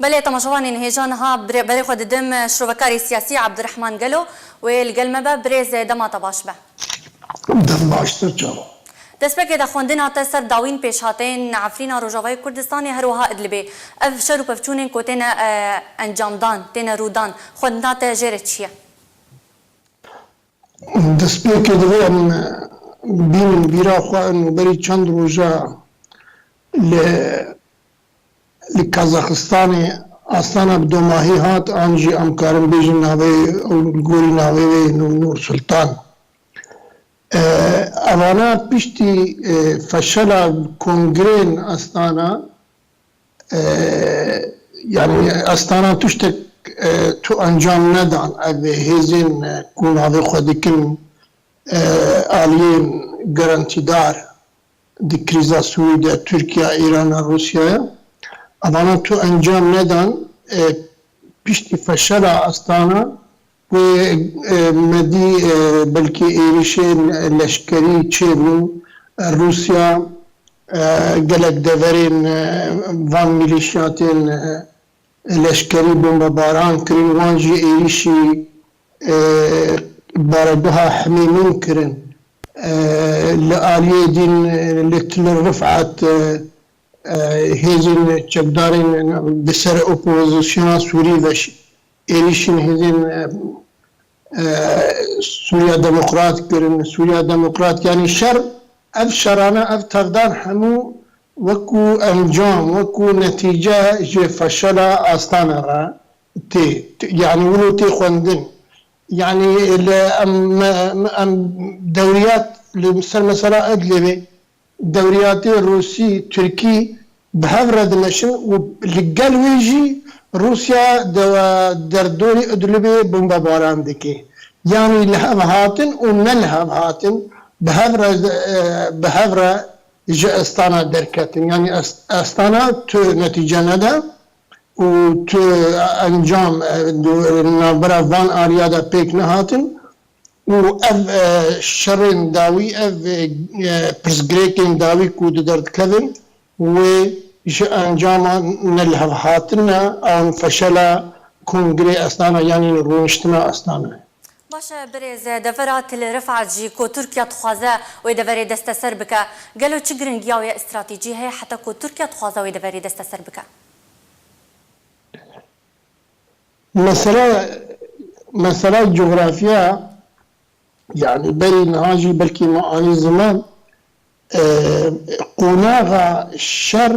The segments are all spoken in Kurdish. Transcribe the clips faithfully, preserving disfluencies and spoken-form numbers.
Belê, temaşevanên hêja, niha bire-, berê xwe didim şrovekarê siyasî Abdurrahman Gelo, wê li gel me be. Birêz, dema te baş be. Dem baştir, çawa. Destpêkê de xwendina te ser dawîn pêşhateyên Efrîna Rojavayê Kurdistanê, her wiha Idlibê. Ev şer û pevçûnên ku têne, e, encamdan, têne rûdan, xwendina te jê re çi ye? Destpêkê divê em bînin bîra xwe, nûberî çend roja li, li Kazaxistanê Astana bi domahî hat, an jî em karin bêjin navê, ew li gorî navê wê Nû-, Nûr Sultan. E, evana piştî, e, feşela kongreyên Astana, e, yanî Astana tiştek, e, tu encam nedan. Ev hêzên, e, ku navê xwe dikin, e, aliyên garantîdar di krîza Sûrî de, Tirkiye, Îran, Rûsyaya, evana tu encam nedan. E, piştî feşela Astana, wê, e, me dî, e, belkî êrişên leşkerî çêbûn. Rûsya, e, gelek deverên, e, van mîlîşyatên, e, leşkerî bombebaran kirin, wan jî êrişî, e, baregeha Hemêmûn kirin. E, li aliyê din, e, li Til Rifat, e, e, hêzên çekdarên di ser opozisyona Sûrî ve ş-, êrişên hêzên, e, e, Sûriya Demokrat kirin. Sûriya Demokrat, yanî şer, ev şerane, ev tevdan hemû wekû encam, wekû netîce ji feşela Astana re tê, t-, yanî wilo tê xwendin. Yanî li em, me, me, em dewriyat li ser mesela Idlibê, dewriyatê Rûsî, Tirkî bi hev re dimeşin û li gel wê jî Rûsya dewa derdorî Idlibê bombebaran dike. Yanî li hev hatin û ne li hev hatin bi hev re, e, bi hev re ji Astana derketin. Yanî As-, Astana tu netîce nede û tu encam, e, di navbera van aliya de pêk nehatin û ev, e, şerên dawî, ev, e, pirsgirêkên dawî ku di derdikevin, wê ji encama ne li hev hatin e, an feşela kongrê Astana, yanî rûniştina Astana. Baş e, birêz, devera Til Rifat jî ku Tirkiye dixwaze wê deverê desteser bike, gelo çi giringiya wê ya stratejî heye heta ku Tirkiye dixwaze wê deverê desteser bike? Mesela, mesela coğrafya, yani berî niha jî belkî me anî ziman, e, qonaxa şer,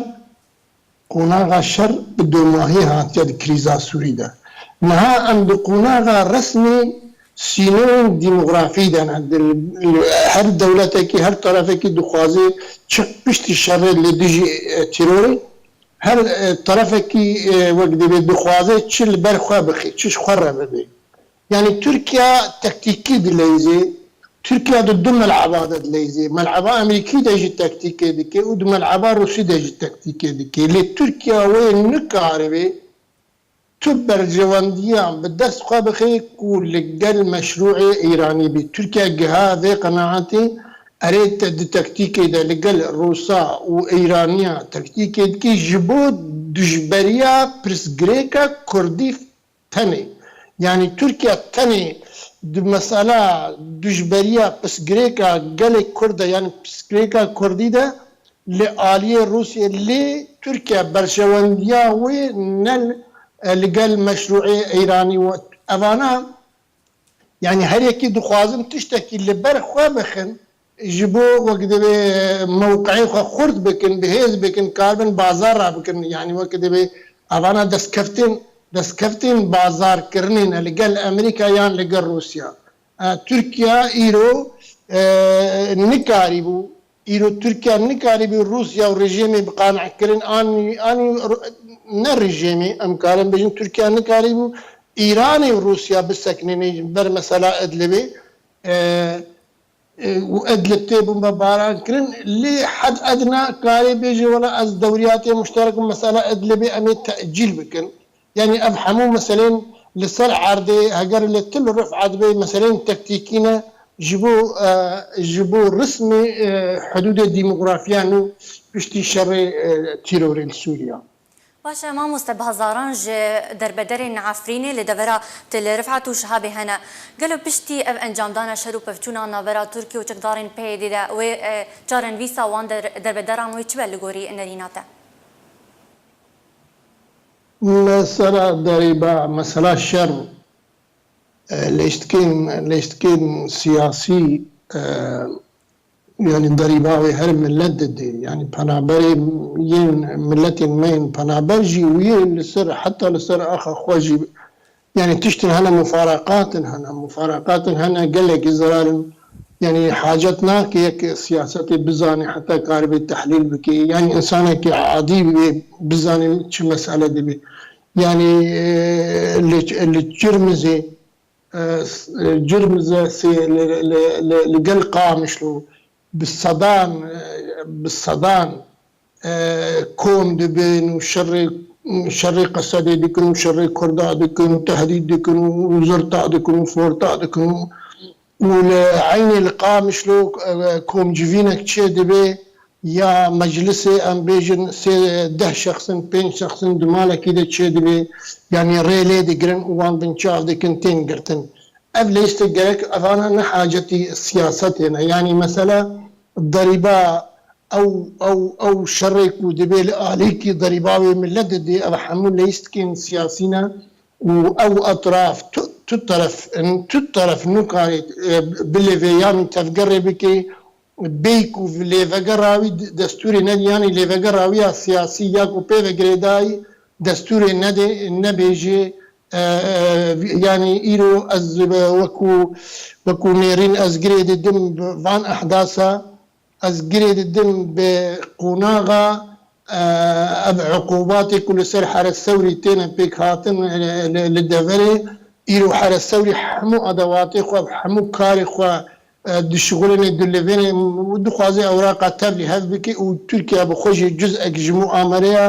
qonaxa şer bi domahî hatiye di krîza Sûrî de. Niha em di qonaxa resmî sînorên demografî de ne. Di, her dewletekî, her tarafekî dixwaze çi piştî şerê li dijî, e, terorê, her, e, tarafekî, e, wek divê dixwaze çi li ber xwe bixe, çi ji xwe re bibe. Yanî Tirkiye tektîkî dileyzê, Tirkiye di du mel'eba de dileyzê. Mel'eba Amerîkî de jî tektîkê dike û di mel'eba Rûsî de jî tektîkê dike. Lê Tirkiye wê nikaribe tu berjewendiyan bi dest xwe bixe ku li gel meşrûê Îranî bî. Tirkiye giha vê qenaetê, erê te di tektîkê de li gel Rûsa û Îraniya tektîkê dike ji bo dijberiya pirsgirêka Kurdî tenê. Yanî Tirkiye tenê di mesela dijberiya pirsgirêka gelê Kurd de, yanî pirsgirêka Kurdî de li aliyê Rûsiyê, lê Tirkiye berjewendiya wê ne, e, li gel meşrûê Îranî û evana, yanî her yekî dixwazin tiştekî li ber xwe bixin, ji bo wek divê mewqeyê xwe xurt bikin, bihêz bikin, karibin bazar rabikin. Yanî wek divê evana destkeftên, destkeftên bazarkirinê ne li gel Amerîka yan li gel Rûsya. E, Tirkiye îro, e, nikarîbû, îro Tirkiye nikarîbû Rûsya û rejîmê bi qanehkirin an, anî ru-, ne rejîmê, em karin bêjin Tirkiye nikarîbû Îranê û Rûsya bisekinîne ber mesela Idlibê. E, e, û Idlib tê bombebaran kirin, lê hed edna karê bêje, wela ez dewriyatê muşterek û mesela Idlibê em ê tecîl bikin. Yanî ev hemû meselên li ser erdê, heger li Til Rifat bê, meselên tektîkî ne, ji bo, e, ji bo rismê, e, hudûdê demografî ya nû piştî şerê, e, terorê li Sûriya. Baş e, mamoste, bi hezaran ji derbederên Efrînê li devera Til Rifat û Şihabê hene. Gelo piştî ev encamdana şer û pevçûna navbera Tirkiye û çekdarên P Y D de wê, e, çarenivîsa wan der-, derbederan wê çi be li gorî nerîna te? Mesela derîba, mesela şer, e, lêştikên, lêştikên siyasî, e, yanî derîba wê her milet didê. Yanî penaberê yên miletên me yên penaber jî û yên li ser, heta li ser axa xwe jî, yanî tiştin hene, mufaraqatin hene, mufaraqatin hene gelekî zerar in. Yanî hacet nake yek siyasetê bizane heta karibê tehlîl bike. Yanî insanekî adî bibê bizane çi mesele dibe. Yanî, e, li, li Çirmizê, e, s-, e, Cirmize sê li, li, li, li gel Qamişlo bi sedan, e, bi sedan, e, kom dibin û şerê, şerê Qesedê dikin û şerê Kurda dikin û tehdîd dikin û zirta dikin û forta dikin û, û li eynê li Qamişlo, e, komcivînek çê dibe, ya meclisê, em bêjin sê, deh şexsin, pênc şexsin di malekî de çêdibê, yanî rê lê digirin û wan binçav dikin, tên girtin. Ev lêste gerek, evana ne hacetî siyasetê ne. Yanî mesela derîba ew, ew, ew şerê ku dibê li alîkî derîba wê milet didê, ev hemû lêstikên siyasî ne û ew etraf tu, tu teref in, tu teref nikarê, e, bilêvê yan tevgerê bike, bêyî ku lêvegera wî destûrê nedî, yanî lêvegera wî ya siyasî ya ku pê ve girêdayî destûrê nedê, nebêjê, e, e, yanî îro ez be-, wekû, wekû nêrîn ez girê didim van ehdasa, ez girê didim bi qonaxa, e, ev uqûbatê ku li ser Here Sewrî têne pêk hatin, e, li, li deverê, îro Here Sewrî hemû edewatê xwe, hemû karê xwe, e, dişixulêne, dilivêne û dixwaze ewraqa tevlî hev bike û Tirkiye bi xwe jî cizek ji Muamerê ye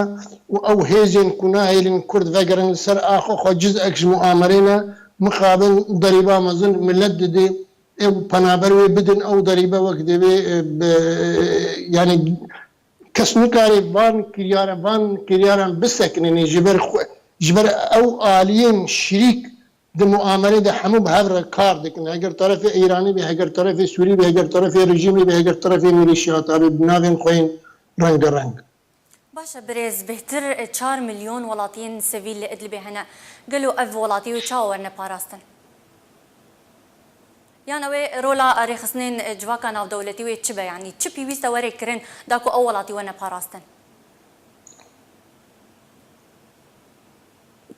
û ew hêzên ku nahêlin Kurd vegerin li ser axa xwe cizek ji Muamerê ne, mixabin derîba mezin milet didê, ew penaber wê bidin, ew derîbe wek divê, e, bi, e, yanî kes nikare van kiryara-, van kiryaran bisekinîne ji ber xwe, ji ber ew aliyên şirîk di muamerê de hemû bi hev re kar dikin. Heger terefê Îranî be, heger terefê Sûrî be, heger terefê rejîmê be, heger terefê mîlîşiyata be, bi navên xwe yên rengereng. Baş e birêz, bêhtir çar milyon welatiyên sivîl li Idlibê hene. Gelo ev welatî wê çawa werne parastin? Yan ew ê rola rêxistinên civaka navdewletî wê çi be? Yanî çi pêwîst e were kirin da ku ew welatî werne parastin?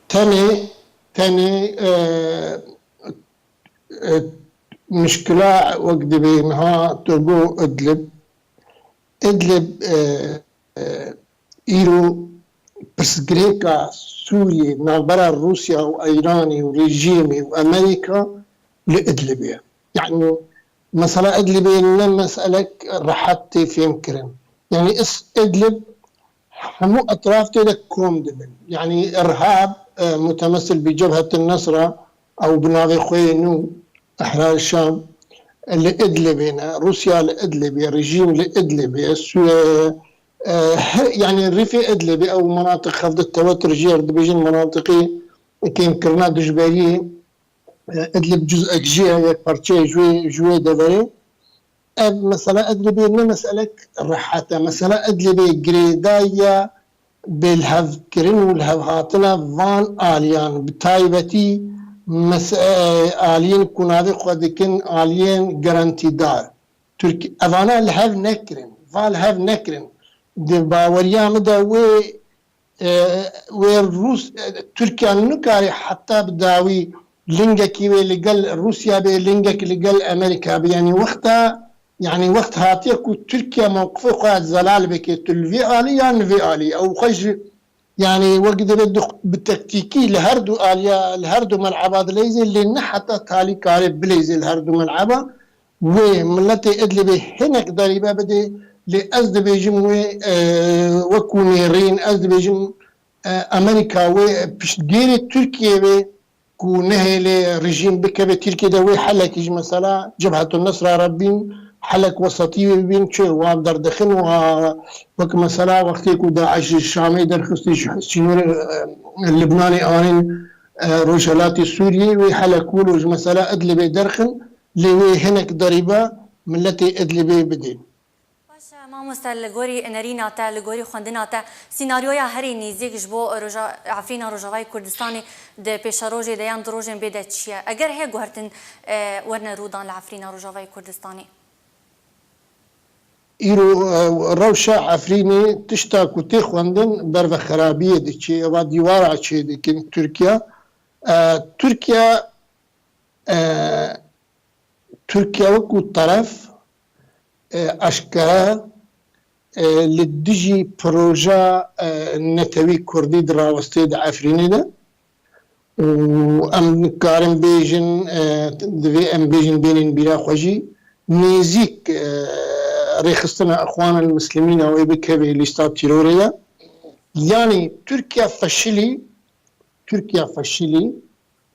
Tenê, tenê, e, e, mişkila wek dibê niha tu got Idlib. Idlib, e, e, îro pirsgirêka Sûriyê navbera Rûsya û Îranê û rejîmê û Amerîka li Idlibê ye. Yanî mesela Idlibê ne meselek rehet tê fêmkirin. Yanî is-, Idlib hemû etraf tê de kom dibin. Yanî irhab, e, mutemesil bi Cebhetin Nesra, ew bi navê xwe yê nû Ehrar Şam, e, li Idlibê ne, Rûsya li Idlibê, rejîm li Idlibê, Sû-, e, e, her, yanî rîfê Idlibê, ew menatiq hevdî tewatir jê re dibêjin menatiqê kêmkirina dijberiyê, e, Idlib cuzek jê ye, yek parçeyê ji wê, ji wê deverê. Ev mesela Idlibê ne meselek rehet e. Mesela Idlibê girêdayî ya bêlhevkirin û lihevhatina van aliyan, bi taybetî mes-, e, aliyên ku navê xwe dikin aliyên garantîdar. Tirk-, evana li hev nekirin, va li hev nekirin. Di baweriya min de wê, e, wê Rûs-, e, Tirkiye nikare heta bi dawî lingekî wê li gel Rûsya bê, lingekî li gel Amerîka bê. Yanî wexta, yanî wext hatiye ku Tirkiye mewqifê xwe zelal bike, tu li vê alî yan li vê alî. Ew xwe ji, yanî wek divê du-, bi tektîkî li her du aliya, li her du mel'eba dileyzê, lê ne heta talî kare bileyzê li her du mel'eba. Wê miletê Idlibê hinek derîbe bidê, lê ez dibêjim wê, e, wekû nêrîn, ez dibêjim, e, Amerîka wê piştgêrê Tirkiyê wê ku nehêlê rejîm bikeve Tirkiyê de wê helekî ji mesela Cebhetun Nesra re bîn, helek wesatî wê bibîn çi, wan derdixin, wa wek mesela wextê ku DAIŞ ji Şamê derxistî, ji sînorê, e, Libnanê anîn, e, rojhelatê Sûriyê, wê helek wilo ji mesela Idlibê derxin, lê wê hinek derîba miletê Idlibê bidên. Baş e, mamoste, li gorî nerîna te, li gorî xwendina te, sînaryoya herî nêzîk ji bo roja, Efrîna Rojavayê Kurdistanê di pêşerojê de yan di rojên bê de çi ye? Eger hê guhertin, e, werine rûdan li Efrîna Rojavayê Kurdistanê? Îro, e, rewşa Efrînê tişta ku tê xwendin ber ve xerabiyê diçê, eva dîwara çê dikin Tirkiye. E, Tirkiye, e, Tirkiye wekî teref, e, eşkere, e, li dijî proja, e, netewî kurdî di rawestê di Efrînê de. Û em karin bêjin, e, divê em bêjin bênên bîra xwe jî nêzîk, e, rêxistina Ixwanul Muslimîn ew ê bikeve lîsta tîrorê de. Yanî Tirkiye feşilî, Tirkiye feşilî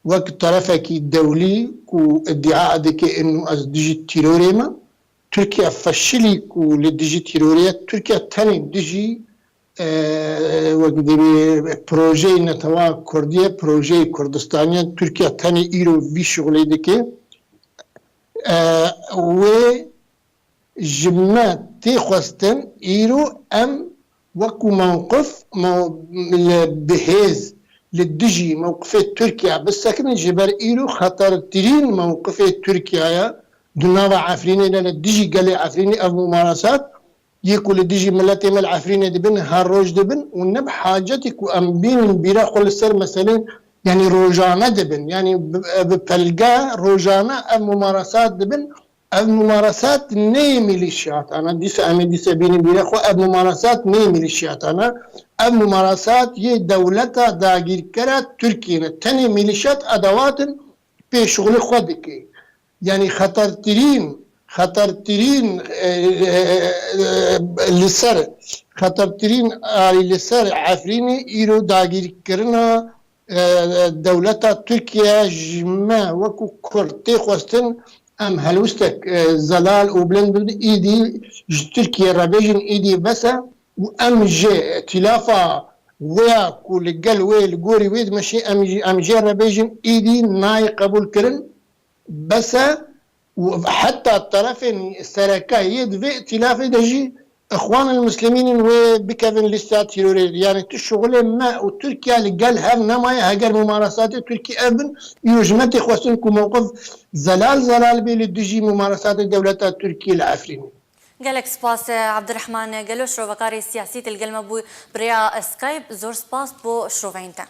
wek terefekî dewlî ku îdia dike inu ez dijî tîrorê me. Tirkiye feşilî ku li dijî tîrorê ye. Tirkiye tenê dijî, e, wek dibê projeyê netewa Kurdî ye, projeyê Kurdistanî ye. Tirkiye tenê îro vî şixulê dike. E, wê ji me tê xwestin îro em wekî mewqif me-, li bihêz li dijî mewqifê Tirkiye bisekinin, ji ber îro xetertirîn mewqifê Tirkiye ye di nava Efrînê de, li dijî gelê Efrînê ev mumarasat yê ku li dijî miletê me li Efrînê dibin, her roj dibin û ne bi hacetê ku em bînin bîra xwe li ser meselên, yanî rojane dibin, yanî bi, bi pelge rojane ev mumarasat dibin. Ev mumarasat neyê mîlîşiyatana, dîsa em ê dîsa bînin bîra xwe, ev mumarasat neyê mîlîşiyatana. Ev mumarasat yê dewleta dagîrkera Tirkiyê ne. Tenê mîlîşiyat edewat in pê şixulê xwe dike. Yanî xetertirîn, xetertirîn, e, e, e, li ser, xetertirîn alî li ser Efrînê îro dagîrkirina, e, dewleta Tirkiye ji me wekî Kurd tê xwestin em helwistek, e, zelal û bilind bibin, îdî ji Tirkiye re bêjin, îdî bes e û em ji îtîlafa wê ya ku li gel wê, li gorî wê dimeşî, em jî, em jê re bêjin, îdî nayê qebûl kirin, bes e û heta terefên sereke yê di vê îtîlafê de jî Îxwanul Muslimîn in wê bikevin lîsta tîrorê. Yanî tu şixulê me û Tirkiye li gel hev nemaye, heger mumarasatê Tirkî ev bin, îro ji me tê xwestin ku mewqif zelal zelal bê li dijî mumarasatê dewleta Tirkî li Efrînê. Gelek spas, Abdurrahman Gelo, şrovekarê siyasî, tu li gel me bû bi rêya Skype. Zor spas bo şroveyên te.